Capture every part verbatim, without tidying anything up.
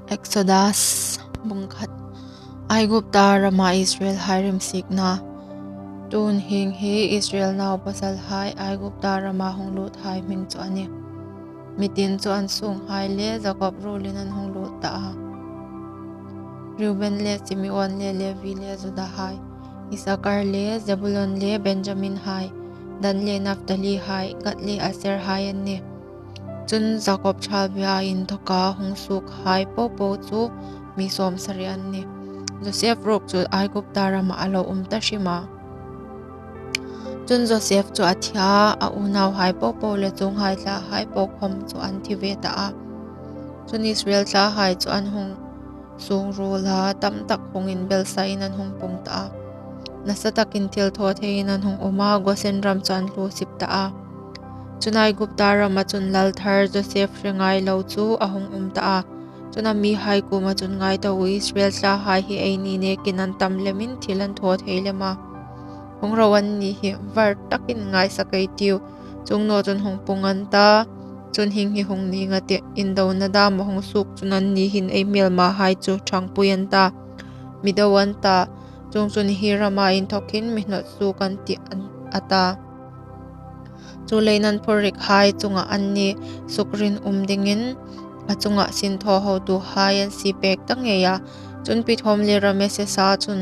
Exodus bung khat. Aigupta rama Israelhai rimsikna. Tun hieng hi Israel naupasalhai Aigupta rama hung luthai hming chu a nih. Mi tin chu an sunghai le Jakob ruolin an hung lut ta a. Reuben le Simeon le Levi le Judahai, Isakar le Zebulon le Benjaminhai, Dan le Naftali hai, Gad le Aser hai an nih. Chun Jakob thalbia inthoka hung sukhai popo chu mi sawmsari an nih. Joseph ruok chu Aigupta rama a lo um ta hrim a. Chun Joseph chu a thi a, a unauhai popo le chuonghai thlahai po khom chu an thi ve ta a. Chun Israel thlahai chu an hung sungruol a, tam tak hungin belsain an hung pung ta a. Nasa takin thil thaw theiin an hung um a, Gosen ram chu an hluo sip ta a. Chun Aigupta rama chun lal thar Joseph hre ngai lo chu a hung um ta a. Chun a mihai kuoma chun, "Ngai ta u, Israel thlahai hi eini nekin an tam lemin thil an thaw thei lem a. Hung ro, anni hi var takin ngaisak ei tiu. Chuong naw chun hung pung an ta. Chun hieng hi hung ning a tih, indona dama hung suok chun anni hin ei hmelmahai chu ṭhangpui an ta, mi do an ta. Chuongchun hi rama inthok hin mi hnawt suok an tih," an, a ta. Chuleiin an phurrikhai chunga anni sukrin um dingin a chunga sinthaw hotuhai an sie pek ta ngei a. Chun Pithom le Ramesesa chun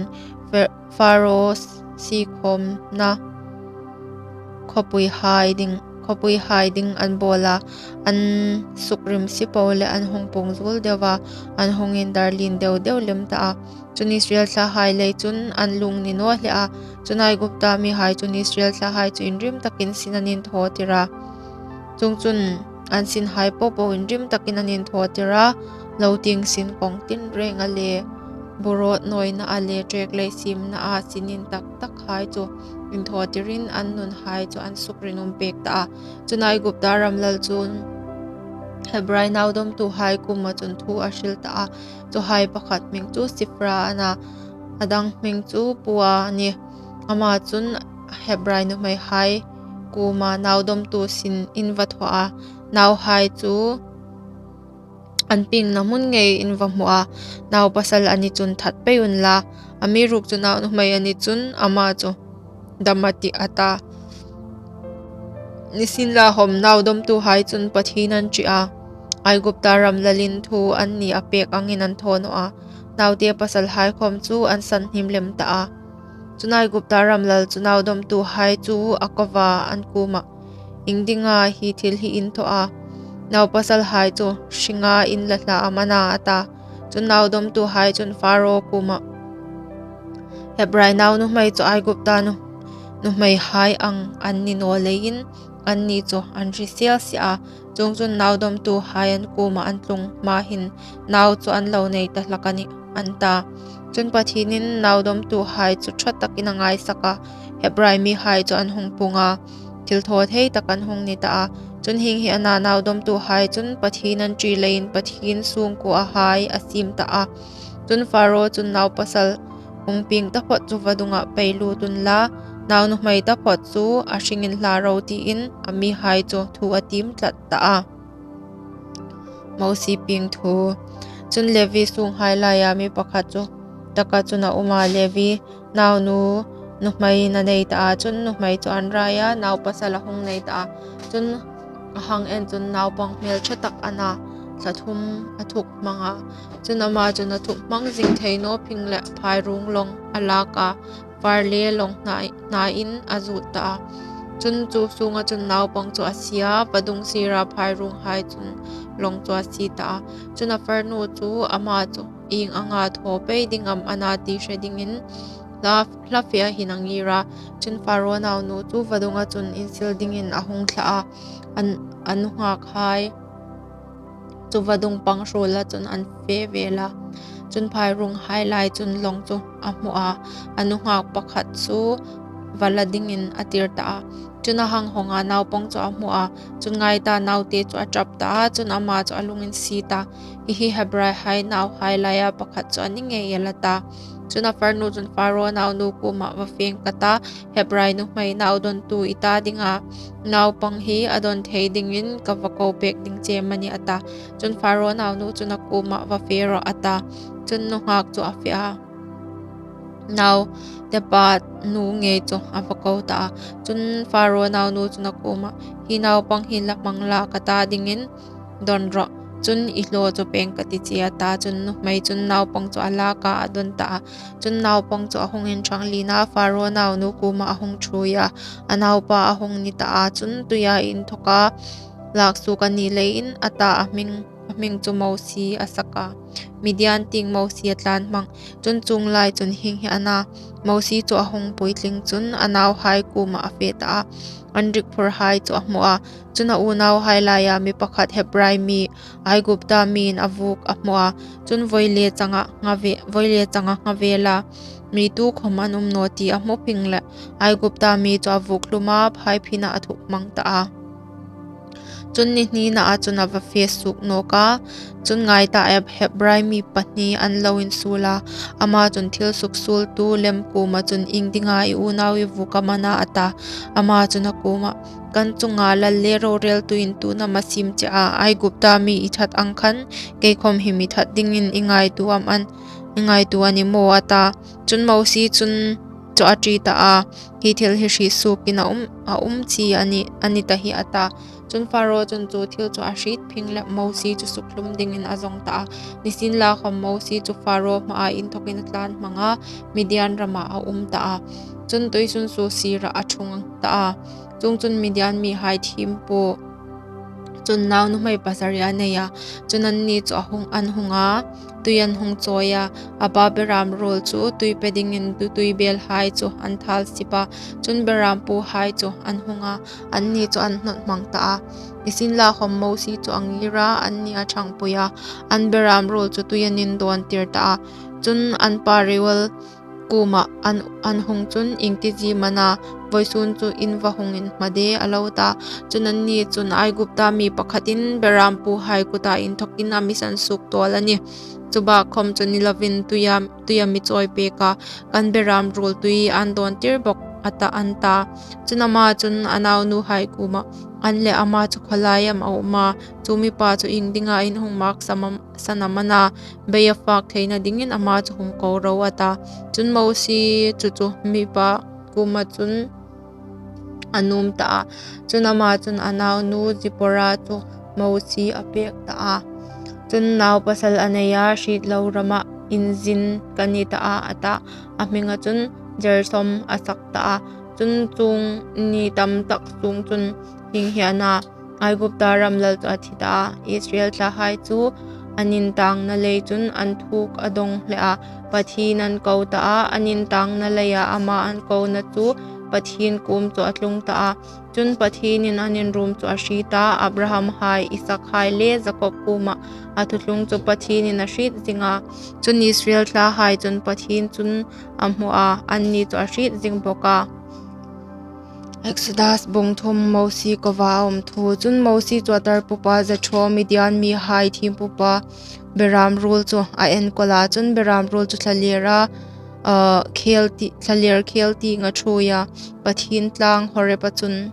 Fe-, Pharaoh siekhawmna khawpuihai ding, khawpuihai ding an bawl a, an sukrim si po le an hung pung zuol deu a, an hung indar lien deu deu lem ta a. Chun Israel thlahai lei chun an lung ni naw hle a. Chun Aigupta mihai chun Israel thlahai chu inrim takin sin an inthawtir a. Chuongchun an sinhai popo inrim takin an inthawtir a, lo tieng sin kawng tinreng a le, burawt nawina a le, ṭek lei siemna a sin intak takhai chu inthawtirin an nunhai chu an sukrin um pek ta a. Chun Aigupta ram lal chun Hebrai naudawmtuhai kuoma chun thu a hril ta a. Chuhai pakhat hming chu Sifra a na, a dang hming chu Pua a nih. Ama chun Hebrai nuhmeihai kuoma naudawmtu sin in va thaw a, nauhai chu an piengna hmun ngei in va hmu a, naupasal a ni chun that pei unla, amiruokchu naunuhmei a ni chun ama chu dam a tih, a ta. Nisienlakhom naudawmtuhai chun Pathien an ṭih a, Aigupta ram lalin thu anni a pek angin an thaw naw a, naute pasalhai khom chu an sanhim lem ta a. Chun Aigupta ram lal chu naudawmtuhai chu a ko a, an kuomah, "Iengdinga hi thil hi in thaw a? Naupasalhai chu hringa in la hla am a na?" a ta. Chun naudawmtuhai chun Pharaoh kuomah, "Hebrai naunuhmei chu Aigupta nu, nuhmeihai ang an ni naw leiin anni chu an hrisel si a. Chuongchun naudawmtuhai an kuoma an tlung hma hin nau chu an lo nei ta hlak a nih," an ta. Chun Pathienin naudawmtuhai chu ṭha takin a ngaisak a, Hebrai mihai chu an hung pung a, thil thaw thei tak an hung ni ta a. Chun hieng hi a na, naudawmtuhai chun Pathien an ṭi leiin Pathien sungkuohai a siem ta a. Chun Pharaoh chun, "Naupasal hung pieng taphawt chu vadungah pei lut unla, naunuhmei taphawt chu a hringin hla ro," tiin a mihai chu thu a tiem tlat ta a. Mosie pieng thu. Chun Levi sunghai laia mi pakhat chu taka chun a um a, Levi naunu nuhmei a nei ta a. Chun nuhmei chu an rai a, naupasal a hung nei ta a. Chun a hang en chun naupang hmel ṭha tak a na, thla thum a thuk hmang a. Chun ama chun a thuk hmang zing thei naw phing leh phairung lawng a lak a, far le lawng hna, hnain a zut ta a. Chun chu sunga chun naupang chu a sie a, vadung sira phairunghai chun lawng chu a sie ta a. Chun a farnu chu ama chu ieng anga thaw pei ding am a na ti hre dingin hla, hla fea hin a ngir a. Chun Pharaoh naunu chu vadunga chun insil dingin a hung thla a, a, a nunghakhai chu vadung pangruola chun an fe vel a. Chun phairunghai lai chun lawng chu a hmu a, a nunghak pakhat chu va la dingin a tir ta a. Chun a hang hawng a, naupang chu a hmu a, chun ngai ta, naute chu a ṭap ta a, chun ama chu a lunginsiet a, "Hi hi Hebraihai nauhai laia pakhat chu a ni ngei el," a ta. Chun, a farnu chun Faro naunu kuomah va fêng ka ta, Hebrai nuhmei nau dawntu i ta dinga naupang hi a dawn thei dingin ka va ko pêk ding che am a nih, a ta. Chun, Faro naunu chun a kuomah, Va fe rawh, a ta. Chun, nunghâk chu a fe a, nau tepa nu ngei chu a va ko ta a. Chun, Faro naunu chun a kuomah, Hi naupang hi la hmang la, ka ta dingin dawn rawh, chun i hlaw chu pêng ka ti che, a ta. Chun, nuhmei chun naupang chu a lâk a, a dawn ta a. Chun, naupang chu a hung inṭhang lien a, Faro naunu kuomah a hung ṭhuoi a, a naupa a hung ni ta a. Chun, tuia inthawka lâk suok a ni leiin a ta a hming, a hming chu Mosie a sak a. Midian tieng Mosie a tlân hmang. Chun, chuong lai chun hieng hi a na: Mosie chu a hung puitling chun a nauhai kuomah a fe ta a, an rik phurhai chu a hmu a. Chun, a unauhai laia mi pakhat, Hebrai mi, Aigupta miin a vuok a hmu a. Chun, voi le changa ngha ve-, voi le changa ngha vela mi tukhawm an um naw ti a hmu phingleh, Aigupta mi chu a vuok hlum a, phaiphina a thup hmang ta a. Chun, ni hnina chun a va fe suok nawk a. Chun, ngai ta, Heb-, Hebrai mi pahni an lo insuol a. Ama chun thil suksuoltu lem kuoma chun, Iengdinga i unau i vuok am a na? a ta. Ama chun a kuomah, Kan chunga lal le rorêltu intuon am a siem che a? Aigupta mi i that ang khan kei khawm hi mi that dingin i ngaituo am an, i ngaituo a ni maw? a ta. Chun, Mosie chun chu a ṭi ta a, Hi thil hi hriet suokin a um, a um chie a ni, a ni ta hi, a ta. Chun, Faro chun chu thil chu a hriet phingleh Mosie chu sukhlum dingin a zawng ta a. Nisienlakhawm, Mosie chu Faro hmaa inthawkin a tlân hmang a, Midian ramah a um ta a. Chun, tuisunsuo sirah a ṭhung ta a. Chuongchun, Midian mihai thiempu chun naunuhmei pasari a nei a. Chun, anni chu a hung, an hung a, tui an hung chawi a, a pa beram ruol chu tui pe dingin tu-, tuibelhai chu an thal sip a. Chun, berampuhai chu an hung a, anni chu an hnawt hmang ta a. Nisienlakhawm, Mosie chu a ngir a, anni a ṭhangpui a, an beram ruol chu tui an indawntir ta a. Chun, an pa Reuel kuomah an, an hung chun, Iengtizie am a na, vawisun chu in va hung inhma de? a lo ta. Chun, anni chun, Aigupta mi pakhatin berampuhai kuta inthawkin a mi sansuok tawl a nih. Chu bak khawm chu ni lovin tuia, tuia mi chawi pêk a, kan beram ruol tui an dawntir bawk, a ta, an ta. Chun, ama chun a naunuhai kuomah, An leh, ama chu khawlai am a um a? Chu mipa chu iengdinga in hung maksam am, san am a na? Bei a fak theina dingin ama chu hung ko ro, a ta. Chun, Mosie chu chu mipa kuoma chun a nuom ta a. Chun, ama chun a naunu Zipora chu Mosie a pêk ta a. Chun, Naupasal a nei a, hriet lo ramah inzin ka ni ta a, a ta. A hminga chun Gersom a sak ta a. Chun, chuong ni tam tak sûng chun hieng hi a na: Aigupta ram lal chu a thi ta a. Israel thlahai chu an intângna lei chun an thuok a dawng hle a, Pathien an ko ta a. An intângna leia ama an kona chu Pathien kuom chu a tlung ta a. Chun, Pathienin an inrûm chu a hriet a, Abrahamhai, Isaakhai le Jakob kuomah a thuthlung chu Pathienin a hriet zing a. Chun, Israel thlahai chun Pathien chu an hmu a, anni chu a hriet zing bawk a. Exodus bung thum. Mosie koa a um thu. Chun, Mosie chu a tarpupa Jethro, Midian mihai thiempupa, beram ruol chu a enkawl a. Chun, beram ruol chu thlalera, ah, khel ti-, thlalêr khel tienga ṭhuoi a, Pathien tlâng Horeba chun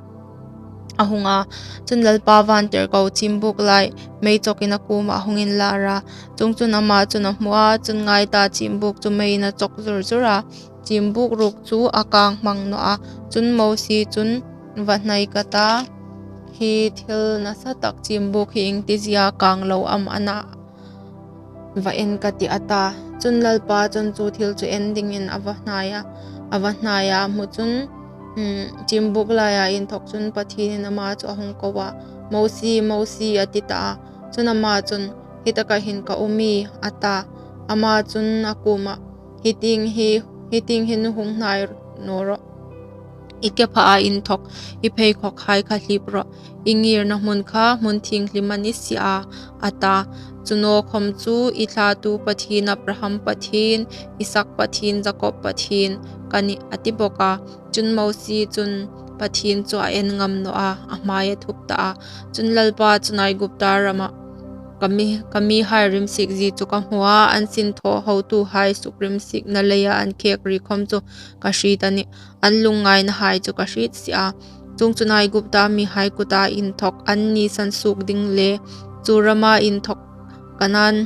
a hung a. Chun, Lalpa vantirko chimbûk lai mei chawkin a kuomah a hung inlâr a. Chuongchun, ama chun a hmu a, chun, ngai ta, chimbûk chu meiin a chawk zur zur a, chimbûk ruok chu a kâng hmang naw a. Chun, Mosie chun, Va hnai ka ta, hi thil nasa tak chimbûk hi iengtizie kâng lo am a na, va en ka tih, a ta. Chun, Lalpa chun chu thil chu en dingin a va hnai a, a va hnai a, a hmu chun, um, chimbûk laia inthawk chun Pathienin ama chu a hung ko a, Mosie, Mosie, a ti ta a. Chun, ama chun, Hitaka hin ka um ie, a ta. Ama chun a kuomah, Hi tieng hi, hi tieng hin hung hnai naw rawh. I kephaa inthawk i pheikhawkhai kha hlip rawh. I ngirna hmun kha hmun thienghlim a ni si a, a ta. Chu naw khawm chu i thlatu Pathien, Abraham Pathien, Isak Pathien, Jakob Pathien ka nih, a ti bawk a. Chun, Mosie chun Pathien chu a en ngam naw a, a hmai a thup ta a. Chun, Lalpa chun, Aigupta ramah ka mi, ka mihai rimsikzie chu ka hmu a, an sinthaw hotuhai sukrimsikna leia an khêkri khawm chu ka hriet a nih, an lungngainahai chu ka hriet si a. Chuongchun Aigupta mihai kuta inthawk anni sansuok ding le chu rama inthawk Kanan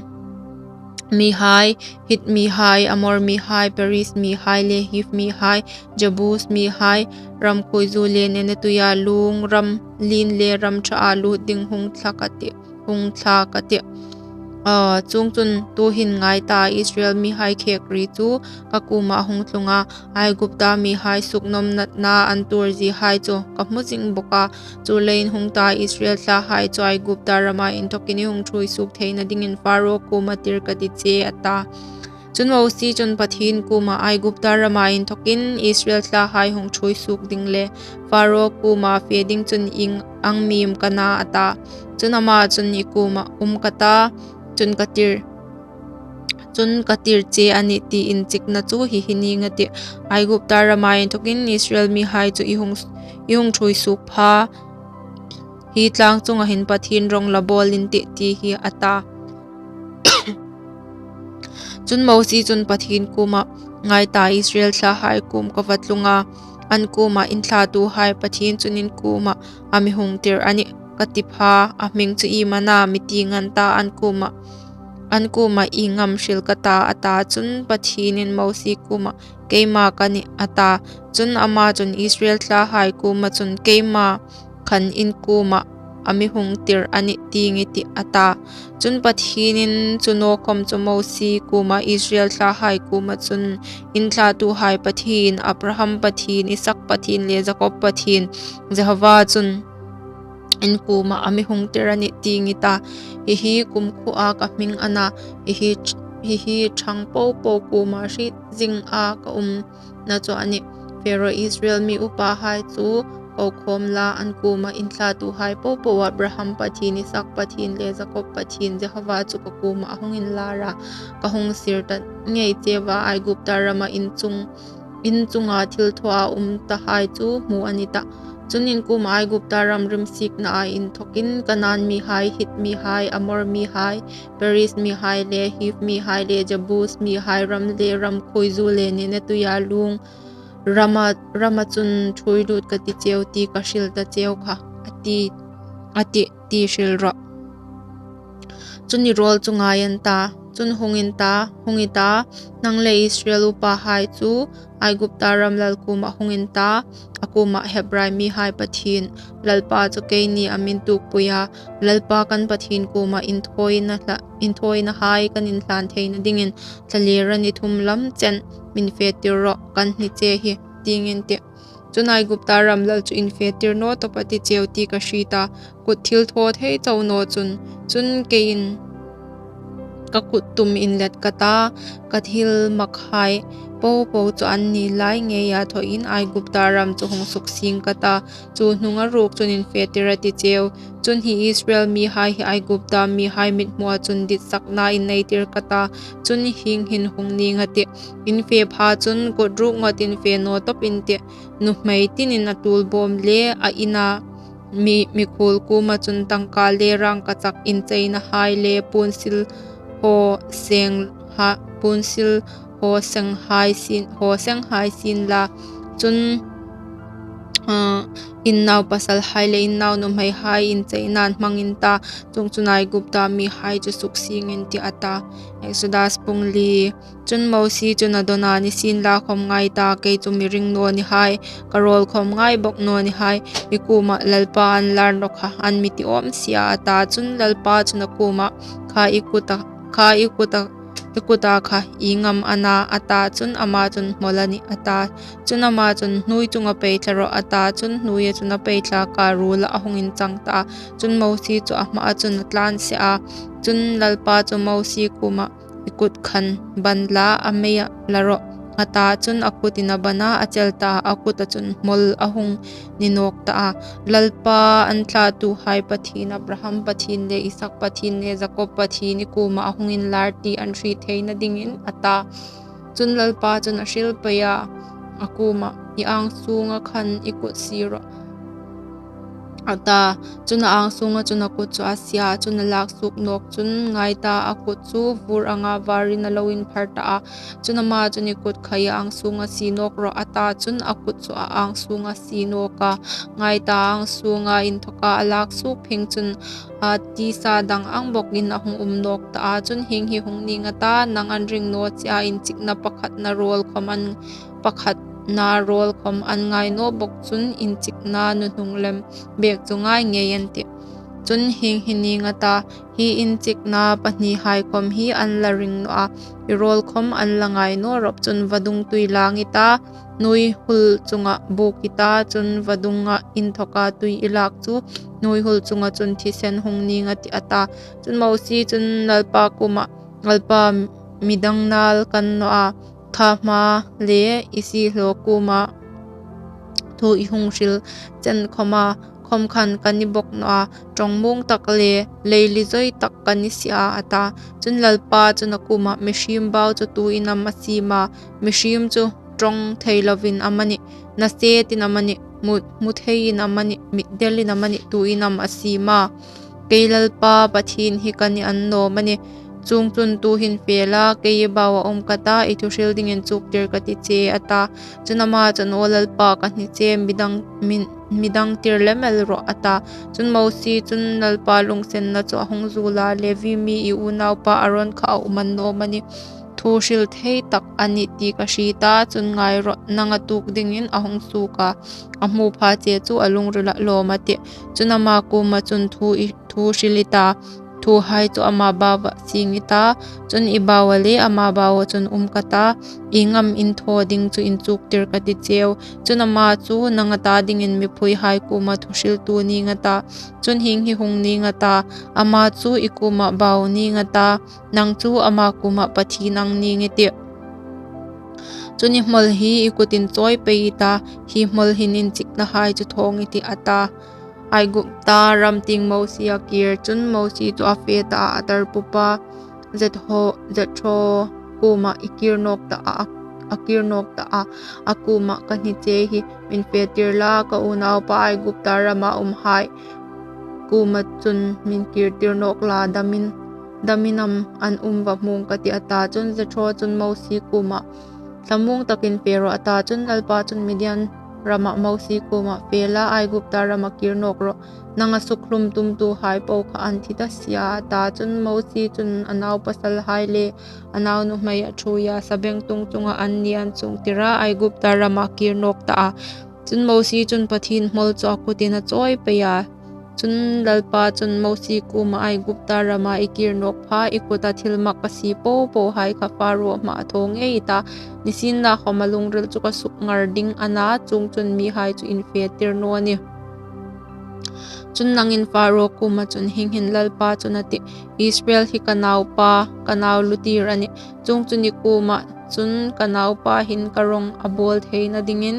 mihai, Hit mihai, Amor mihai, Periz mihai le Hiv mihai, Jebus mihai, ram khuoizu le nenetuia luong, ram lien le ram ṭhaa lut ding hung thlak a tih, hung thlak a tih. Aw, chuongchun tuhin ngai ta, Israel mihai khêkri chu ka kuomah hung tlung a, Aigupta mihai suknawm natna an tuor ziehai chu ka hmu zing bawk a. Chuleiin hung ta, Israel thlahai chu Aigupta rama inthawkin i hung ṭhuoi suok theina dingin Pharaoh kuoma tir ka ti che, a ta. Chun Mosie chun Pathien kuomah, Aigupta rama inthawkin Israel thlahai hung ṭhuoi suok ding le Pharaoh kuoma fe ding chun ieng ang mi am ka na, a ta. Chun ama chun, I kuomah um ka ta, chun ka tir, chun ka tir che a nih, ti inchikna chu hi hi ning a tih, Aigupta rama inthawkin Israel mihai chu i hung, i hung ṭhuoi suok pha hi tlang chunga hin Pathien rawng la bawl in tih, ti hi, a ta. Chun Mosie chun Pathien kuomah, Ngai ta, Israel thlahai kuom ka va tlung a, an kuomah, In thlatuhai Pathien chun in kuomah a mi hung tir a nih, ka ti pha, a hming chu iem a na, mi tieng an ta, an kuomah, an kuomah ieng am hril ka ta, a ta. Chun Pathienin Mosie kuomah, Keima ka nih, a ta. Chun ama chun, Israel thlahai kuoma chun, Keima khan in kuomah a mi hung tir a nih, tieng i tih, a ta. Chun Pathienin chu naw khawm chu Mosie kuomah, Israel thlahai kuoma chun, In thlatuhai Pathien, Abraham Pathien, Isak Pathien le Jakob Pathien, Jehova chun in kuomah a mi hung tir a nih, tieng i ta. Hi hi kumkhuoa ka hming a na, hi hi, hi hi ṭhang po po kuoma hriet zinga ka umna chu a nih. Pharaoh Israel mi upahai chu ko khawm la, an kuomah, In thlatuhai po po, Abraham Pathien, Isak Pathien le Jakob Pathien, Jehova chu ka kuomah a hung inlar a, ka hung sir ta ngei cheu a, Aigupta rama in chung, in chunga thilthawa um tahai chu hmu a ni tah. Chun in kuomah Aigupta ram rimsiknaa inthawkin Kanan mihai, Hit mihai, Amor mihai, Periz mihai le Hiv mihai le Jebus mihai ram le ram khuoizu le nenetuia luong rama, rama chun ṭhuoi lut ka ti cheu ti ka hril ta cheu kha, a ti, a tih, ti hril rawh. Chun i rawl chu ngai an ta, chun hung in ta, hung i ta, nang le Israel upahai chu Aigupta ram lal kuomah hung in ta, a kuomah, Hebrai mihai Pathien, Lalpa chu keini a min tuokpui a, Lalpa kan Pathien kuomah inthawina hla, inthawinahai kan inhlan theina dingin thlalêr a ni thum lam chen min fetir rawh, kan hni che hi, tieng in tih. Chun Aigupta ram lal chu in fetir naw tawp a ti cheu ti ka hriet a, kut thilthaw thei chau naw chun, chun keiin ka kut tum inlet ka ta, ka thil makhai po po chu anni lai ngeia thawin Aigupta ram chu hung suksieng ka ta, chu hnunga ruok chun in fetir a ti cheu. Chun hi Israel mihai hi Aigupta mihai mithmua chun ditsakna inneitir ka ta, chun hieng hin hung ning a tih. In fe pha chun kut ruok ngawt in fe naw tawp in tih. Nuhmei tinin a tuolbawm le a ina mi, mikhuol kuoma chun tangka le rangkachak incheinahai le puonsil haw seng ha, puonsil haw senghai sien, haw senghai sien la. Chun, ah, in naupasalhai le in naunuhmeihai incheinain hmang in ta, chuongchun Aigupta mihai chu suksieng in tih, a ta. Exodus bung li. Chun Mosie chun a dawn a, Nisienlakhawm ngai ta, kei chu mi ring naw ni hai, ka rawl khawm ngai bawk naw ni hai, i kuomah Lalpa an lar naw kha, an mi ti awm si a, a ta. Chun Lalpa chun a kuomah, Kha i kuta, kha i kuta, i kuta kha ieng am a na, a ta. Chun ama chun, Hmawl a nih, a ta. Chun ama chun, Hnuoi chunga pei thla rawh, a ta. Chun hnuoia chun a pei thlak a, ruola a hung inchang ta. Chun Mosie chu a hmaa chun a tlan si a. Chun Lalpa chu Mosie kuomah, I kut khan ban la, a meia la rawh, a ta. Chun a kutin a ban a, a chel ta, a kuta chun hmawl a hung ni nawk ta a. Lalpa an thlatuhai Pathien, Abraham Pathien le Isak Pathien le Jakob Pathien i kuomah a hung inlar ti an hriet theina dingin, a ta. Chun Lalpa chun a hril pei a, a kuomah, I ang sunga khan i kut sie rawh, a ta. Chun a ang sunga chun a kut chu a sie a, chun a lak suok nawk chun, ngai ta, a kut chu vur anga varin a lo inphar ta a. Chun ama chun, "I kut khai a ang sunga sie nawk rawh," a ta. Chun a kut chu a ang sunga sie nawk a, ngai ta, a ang sunga inthawka a lak suok pheng chun, a, tisa dang ang bawkin a hung um nawk ta a. Chun hieng hi hung ning a ta, nang an ring naw che a, inchikna pakhatna rawl khawm an, pakhatna rawl khawm an ngai naw bawk chun, inchikna nuhnung lem bek chu ngai ngei an tih. Chun hieng hi ning a ta, hi inchikna pahnihai khawm hi an la ring naw a, i rawl khawm an la ngai naw rawp chun vadung tui lang i ta, hnuoi hul chunga buk i ta, chun vadunga inthawka tui i lak chu hnuoi hul chunga chun thisen hung ning a tih, a ta. Chun Mosie chun Lalpa kuomah, "Lalpa, mi dang nal ka ni naw a, kha hma le i siehlaw kuoma thu i hung hril chen khawma, khawm khan ka ni bawk naw a, ṭawng muong tak le lei li zawi tak ka ni si a," a ta. Chun Lalpa chun a kuomah, "Mihriem bau chu tuin am a siem a? Mihriem chu ṭawng thei lovin amanih, nasetin amanih, hmu, hmu theiin amanih, mitdelin amanih, tuin am a siem a? Kei Lalpa Pathien hi ka ni annawm a nih. Chuongchun tuhin fe la, kei i bauah um ka ta, i thu hril dingin chuktir ka ti che," a ta. Chun ama chun, "Aw Lalpa, ka hni che, mi dang, mi, mi dang tir lem el rawh," a ta. Chun Mosie chun, "Lalpa lunginsenna chu a hung zuol a, Levi mi i unaupa Aron kha a um annawm a nih. Thu hril thei tak a nih ti ka hriet a, chun ngai rawh, nanga tuok dingin a hung suok a, a hmu pha che chu a lungrilah lawm a tih. Chun ama kuoma chun thu i, thu hril i ta, thuhai chu ama bauah sieng i ta, chun i bauah le ama bauah chun um ka ta, ieng am in thaw ding chu inchuktir ka ti cheu. Chun ama chu nanga ta dingin miphuihai kuoma thu hriltu ning a ta, chun hieng hi hung ning a ta, ama chu i kuoma bau ning a ta, nang chu ama kuoma Pathien ang ning i tih. Chun i hmawl hi i kutin chawi pei i ta, hi hmawl hin inchiknahai chu thawng i tih," a ta. Aigupta ram tieng Mosie a kir. Chun Mosie chu a fe ta a, a tarpupa Jethro, Jethro kuoma i kir nawk ta a, a kir nawk ta a, a kuomah, "Ka hni che hi, min fe tir la, ka unaupa Aigupta rama umhai kuoma chun min kir tir nawk la, damin, damin am an um va hmang ka tih," a ta. Chun Jethro chun Mosie kuomah, "Thlamuong takin fe rawh," a ta. Chun Lalpa chun Midian rama Mosie kuomah, "Fe la, Aigupta rama kir nawk rawh, nanga sukhlum tumtuhai po kha an thi ta si a," a ta. Chun Mosie chun a naupasalhai le a naunuhmei a ṭhuoi a, sabengtung chunga anni an chungtir a, Aigupta rama kir nawk ta a. Chun Mosie chun Pathien hmawl chu a kutin a chawi pei a. Chun Lalpa chun Mosie kuomah, "Aigupta rama i kir nawk pha, i kuta thil mak a si po pohai kha Pharaoh hmaah thaw ngei i ta, nisienlakhawm a lungril chu ka sukngar ding a na, chuongchun mihai chu in fe tir naw nih. Chun nangin Pharaoh kuoma chun hieng hin Lalpa chun a tih, 'Israel hi ka naupa, ka nau lutir a nih. Chuongchun i kuoma chun ka naupa hin ka rawng a bawl theina dingin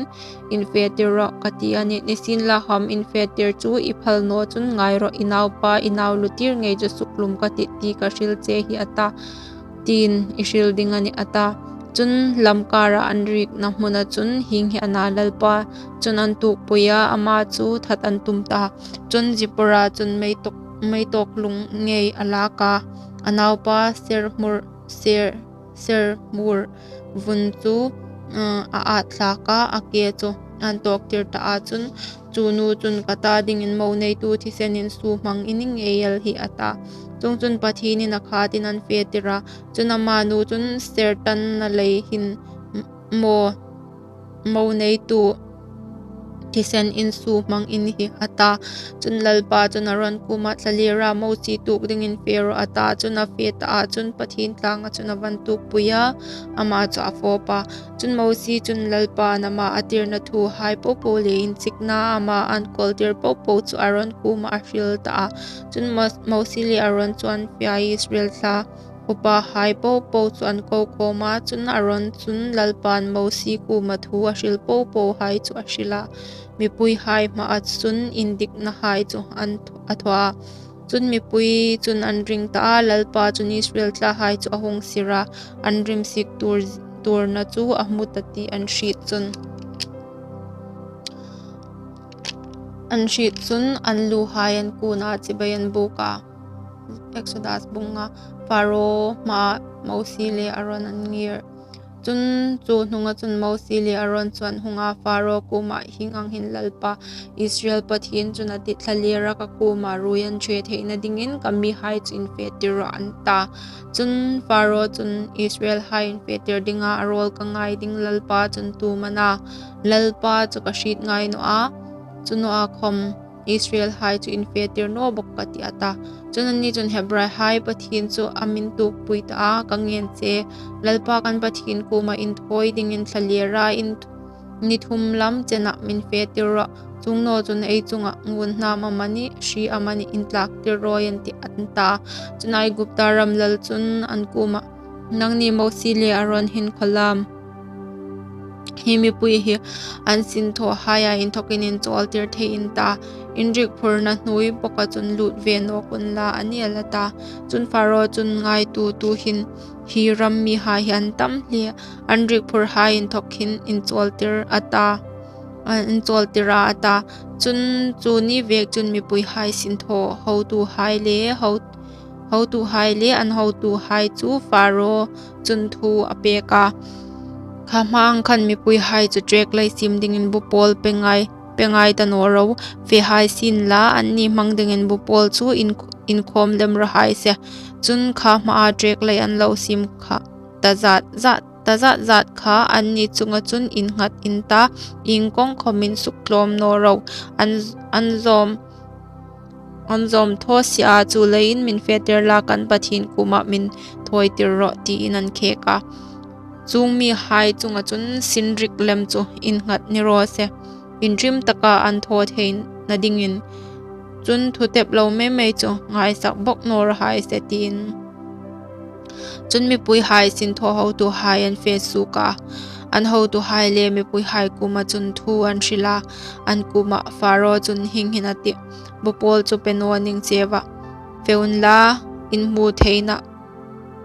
in fe tir rawh ka ti a nih. Nisienlakhawm in fe tir chu i phal naw chun ngai rawh, i naupa, i nau lutir ngei chu sukhlum ka tih ti ka hril che hi,' a ta, tiin i hril ding a nih," a ta. Chun lamkara an rikna hmuna chun hieng hi a na, Lalpa chun an tuokpui a, ama chu that an tum ta. Chun Zipora chun mei tawk, mei tawk lung ngei a lak a, a naupa Serhmur, Ser, Serhmur vun chu, uh, a at thlak a, a ke chu an tawktir ta a. Chun chu nu chun, "Ka ta dingin mo neitu thisen insuo hmang i ni ngei el hi," a ta. Chuongchun Pathienin a khatin an fe tir a. Chun ama nu chun, "Sertanna lei hin mo, mo neitu thisen insuo hmang i ni hi," a ta. Chun Lalpa chun Aron kuomah, "Thlalera Mosie tuok dingin fe rawh," a ta. Chun a fe ta a, chun Pathien tlanga chun a va tuokpui a, ama chu a fawp a. Chun Mosie chun Lalpa'n ama a tirna thuhai popo le inchikna ama ankawltir popo chu Aron kuomah a hril ta a. Chun Mos-, Mosie le Aron chu an fe a, Israel thla upahai popo chu an ko khawm a. Chun Aron chun Lalpa'n Mosie kuoma thu a hril popohai chu a hril a, mipuihai hmaa chun indiknahai chu an th-, a thaw a. Chun mipui chun an ring ta a, Lalpa chun Israel thlahai chu a hung sir a, an rimsik tur, turna chu a hmu ta ti an hriet chun. An hriet chun an luhai an kuna chibai an buk a. Exodus bung nga. Pharaoh hmaa Mosie le Aaron an ngir. Chun chu hnunga chun Mosie le Aaron chu an hung a, Pharaoh kuomah, Hieng ang hin Lalpa Israel Pathien chun a tih, 'Thlalera ka kuoma ruoi an ṭhe theina dingin ka mihai chu infetir rawh,' an ta. Chun Pharaoh chun, Israelhai infetir dinga a rawl ka ngai ding Lalpa chun tu am a na? Lalpa chu ka hriet ngai naw a, chu naw a khawm Israelhai chu infetir naw bawk ka tih, a ta. Chun anni chun, Hebraihai Pathien chu a mi intukpui ta a, ka ngen che, Lalpa kan Pathien kuoma inthawi dingin thlalera in ni thum lam chena mi infetir rawh. Chuong naw chun ei chunga ngunhnam amanih, hri amanih intlaktir rawi an tih, an ta. Chun Aigupta ram lal chun an kuomah, Nangni Mosie le Aaron hin khawlam, hi mipui hi an sinthawhaia inthokin inchawltir thei in ta, in rikphurna hnuoi bawka chun lut ve nawk unla, a ni el, a ta. Chun Pharaoh chun, Ngaituo, tuhin hi ram mihai hi an tam hle, an rikphurhai inthok hin inchawltir a ta, a, inchawltir a, a ta. Chun chu ni vek chun mipuihai sinthaw hotuhai le ho, hotuhai le an hotuhai chu Pharaoh chun thu a pek a, Kha hma ang khan mipuihai chu ṭek lei siem dingin bupawl pe ngai, pe ngai ta naw ro, fehai sienla, anni hmang dingin bupawl chu in, inkhawm lem raw hai se. Chun kha hmaa ṭek lei an lo siem kha ta zat zat, ta zat zat kha anni chunga chun innghat in ta, iengkong khawmin suktlawm naw ro, an, an zawm, an zawm thaw si a, chuleiin mi infetir la, kan Pathien kuomah mi inthawtir rawh, tiin an khek a. Chuong mihai chunga chun sin rik lem chu innghat ni raw se, inhrim taka an thaw theina dingin. Chun thutep lo mei mei chu ngaisak bawk naw raw hai se, tiin. Chun mipuihai sinthaw hotuhai an fe suok a, an hotuhai le mipuihai kuoma chun thu an hril a, an kuomah, Pharaoh chun hieng hin a tih, Bupawl chu pe naw ning che a, fe unla, in hmu theina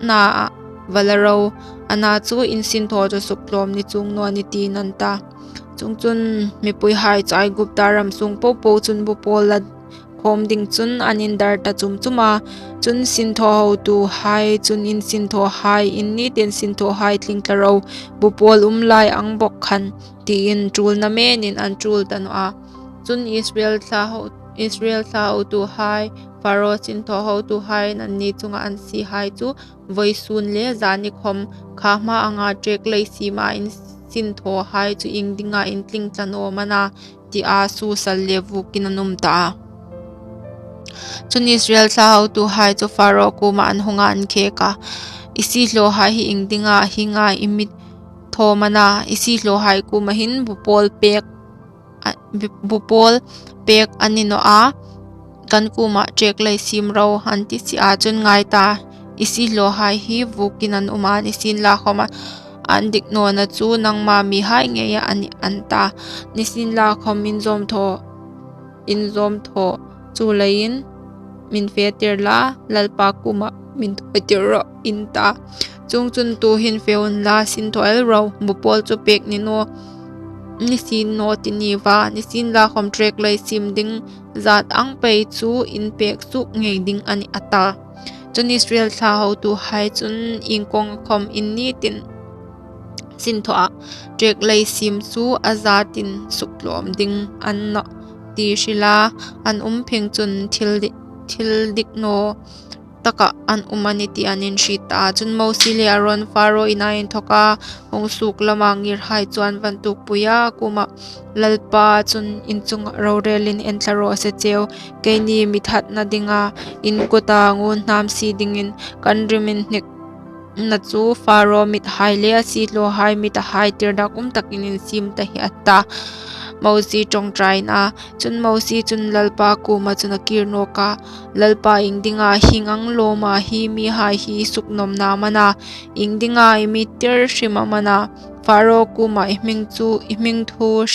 na a va la ro, ana chu in sinthaw chu suktlawm ni chuong naw ni, tiin an ta. Chuongchun mipuihai chu Aigupta ram sung po po chun bupawl la khawm ding chun an indar ta chum chum a. Chun sinthaw hotuhai chun, In sinthawhai in ni tin, sinthawhai tling tla ro, bupawl um lai ang bawk khan, tiin ṭulna menin an ṭul ta naw a. Chun Israel thla ho, Israel thla hotuhai, Pharaoh sinthaw hotuhai anni chunga an sihai chu vawisun le zani khawm kha hma anga ṭek lei siema in sinthawhai chu ieng dinga in tling tla naw am a na, tia susal le vuokin an um ta a. Chun Israel thla hotuhai chu Pharaoh kuoma an hung a, an khek a, I siehlawhai hi ieng dinga hienga i mi thaw am a na? I siehlawhai kuoma hin bupawl pek a, bu-, bupawl pek a ni naw a, kan kuoma ṭek lei siem ro, an ti si a. Chun ngai ta, i siehlawhai hi vuokin an um a, nisienlakhawm a, an dik nawna chu nangma mihai ngeia a nih, an ta. Nisienlakhawm in zawm thaw, in zawm thaw, chuleiin mi infetir la, Lalpa kuoma mi inthawtir rawh, in ta. Chuongchun tuhin fe unla, sinthaw el ro, bupawl chu pek ni naw, ni sien naw ti ni a, nisienlakhawm ṭek lei siem ding zat ang pei chu in pek suok ngei ding a nih, a ta. Chun Israel thla hotuhai chun, Iengkong khawm in ni tin, sinthawah ṭek lei siem chu a zatin suktlawm ding a ni nawh, ti hrila an um phing chun thil di-, thil dik naw taka an um a nih ti an inhriet ta. Chun Mosie le Aaron Pharaoh ina inthoka hung suok lama ngirhai chu an va intukpui a, kuoma, Lalpa chun in chunga rorelin en tla raw se cheu, keini mi thatna dinga in kuta ngunhnam sie dingin kan rim inhnikna chu Pharaoh mithai le a siehlawhai mithai tirdakum takin in siem ta hi, a ta. Mosie ṭawngṭaina. Chun Mosie chun Lalpa kuoma chun a kir nawk a, Lalpa, ieng dinga hieng ang lawma hi mihai hi suknawmna am a na? Ieng dinga i mi tir hrim am a na? Pharaoh kuoma i hming chu, i hming thu